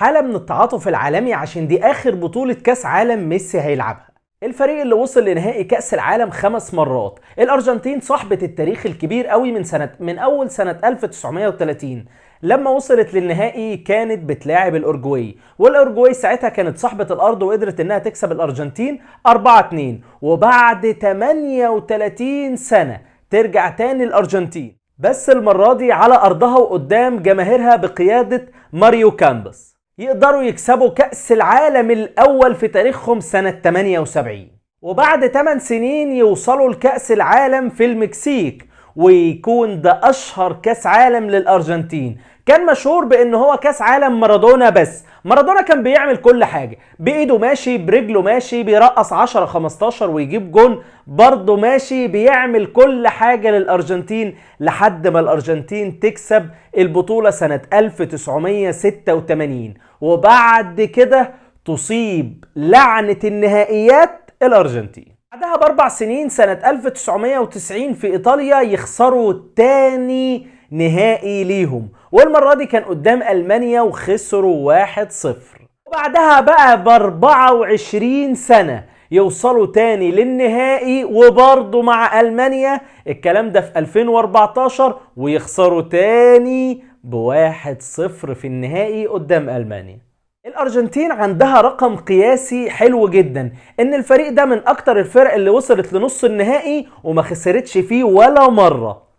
حالة من التعاطف العالمي عشان دي آخر بطولة كأس عالم ميسي هيلعبها. الفريق اللي وصل لنهائي كأس العالم 5 مرات، الأرجنتين صاحبة التاريخ الكبير قوي من أول سنة 1930 لما وصلت للنهائي كانت بتلاعب الأورجواي، والأورجواي ساعتها كانت صاحبة الأرض وقدرت إنها تكسب الأرجنتين 4-2، وبعد 38 سنة ترجع تاني الأرجنتين، بس المرة دي على أرضها وقدام جماهيرها بقيادة ماريو كامبس، يقدروا يكسبوا كأس العالم الأول في تاريخهم سنة 78، وبعد 8 سنين يوصلوا لكأس العالم في المكسيك، ويكون ده أشهر كأس عالم للأرجنتين. كان مشهور بأنه هو كأس عالم مارادونا، بس مارادونا كان بيعمل كل حاجة، بإيده ماشي، برجله ماشي، بيرقص 10-15 ويجيب جون برضه ماشي، بيعمل كل حاجة للأرجنتين لحد ما الأرجنتين تكسب البطولة سنة 1986، وبعد كده تصيب لعنة النهائيات الأرجنتين. بعدها ب4 سنين سنة 1990 في إيطاليا يخسروا تاني نهائي ليهم، والمرة دي كان قدام ألمانيا وخسروا 1-0. وبعدها بقى ب24 سنة يوصلوا تاني للنهائي وبرضه مع ألمانيا، الكلام ده في 2014، ويخسروا تاني ب1-0 في النهائي قدام ألمانيا. الأرجنتين عندها رقم قياسي حلو جدا، إن الفريق ده من أكتر الفرق اللي وصلت لنص النهائي وما خسرتش فيه ولا مرة.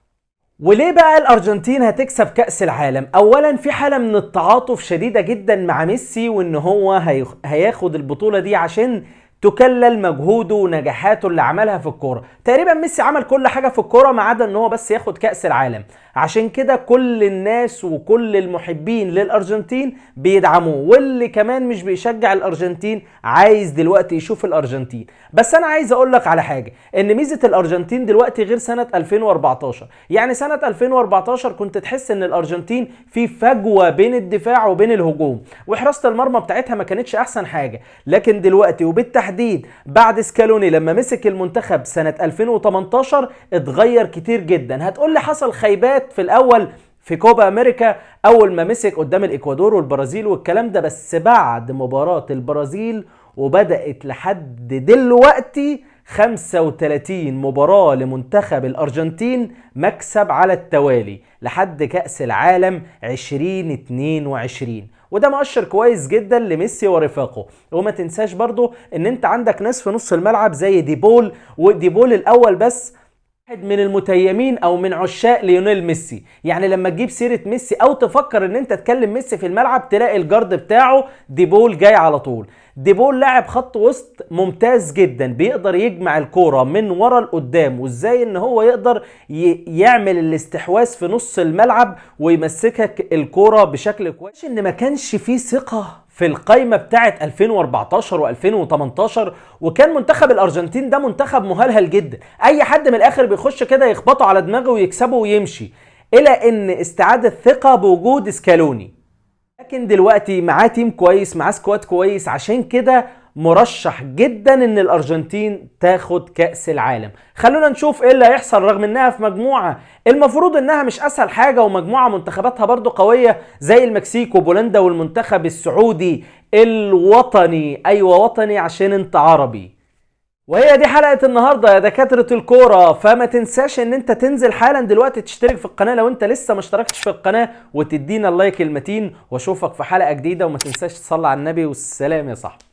وليه بقى الأرجنتين هتكسب كأس العالم؟ أولا في حالة من التعاطف شديدة جدا مع ميسي، وإن هو هياخد البطولة دي عشان تكلل مجهوده ونجاحاته اللي عملها في الكورة. تقريبا ميسي عمل كل حاجة في الكورة ما عدا ان هو بس ياخد كأس العالم، عشان كده كل الناس وكل المحبين للأرجنتين بيدعموه، واللي كمان مش بيشجع الأرجنتين عايز دلوقتي يشوف الأرجنتين. بس انا عايز اقول لك على حاجة، ان ميزة الأرجنتين دلوقتي غير سنة 2014. يعني سنة 2014 كنت تحس ان الأرجنتين في فجوة بين الدفاع وبين الهجوم، وحراسة المرمى بتاعتها ما كانتش احسن حاجة. لكن دلوقتي وبالتحديد بعد سكالوني لما مسك المنتخب سنة 2018 اتغير كتير جدا. هتقول لي حصل خيبات في الأول في كوبا أمريكا أول ما مسك قدام الإكوادور والبرازيل والكلام ده، بس بعد مباراة البرازيل وبدأت لحد دلوقتي 35 مباراة لمنتخب الأرجنتين مكسب على التوالي لحد كأس العالم 2022، وده مؤشر كويس جدا لميسي ورفاقه. وما تنساش برضو ان انت عندك ناس في نص الملعب زي ديبول، وديبول الاول بس واحد من المتيمين او من عشاق ليونيل ميسي. يعني لما تجيب سيرة ميسي او تفكر ان انت تكلم ميسي في الملعب تلاقي الجارد بتاعه ديبول جاي على طول. ديبول لاعب خط وسط ممتاز جدا، بيقدر يجمع الكورة من ورا لقدام، وازاي ان هو يقدر يعمل الاستحواذ في نص الملعب ويمسكك الكورة بشكل كويس. ان ما كانش فيه ثقة في القايمة بتاعت 2014 و2018، وكان منتخب الأرجنتين ده منتخب مهلهل جدا، أي حد من الآخر بيخش كده يخبطه على دماغه ويكسبه ويمشي، إلى إن استعاد الثقة بوجود سكالوني. لكن دلوقتي معاه team كويس، معاه squad كويس، عشان كده مرشح جدا ان الارجنتين تاخد كأس العالم. خلونا نشوف ايه اللي هيحصل، رغم انها في مجموعة المفروض انها مش اسهل حاجة، ومجموعة منتخباتها برضو قوية زي المكسيك وبولندا والمنتخب السعودي الوطني. ايوه وطني عشان انت عربي. وهي دي حلقة النهاردة يا دكاترة الكورة، فما تنساش ان انت تنزل حالا دلوقتي تشترك في القناة لو انت لسه ما اشتركتش في القناة، وتدينا اللايك المتين، واشوفك في حلقة جديدة. وما تنساش تصلي على النبي، والسلام يا صاحبي.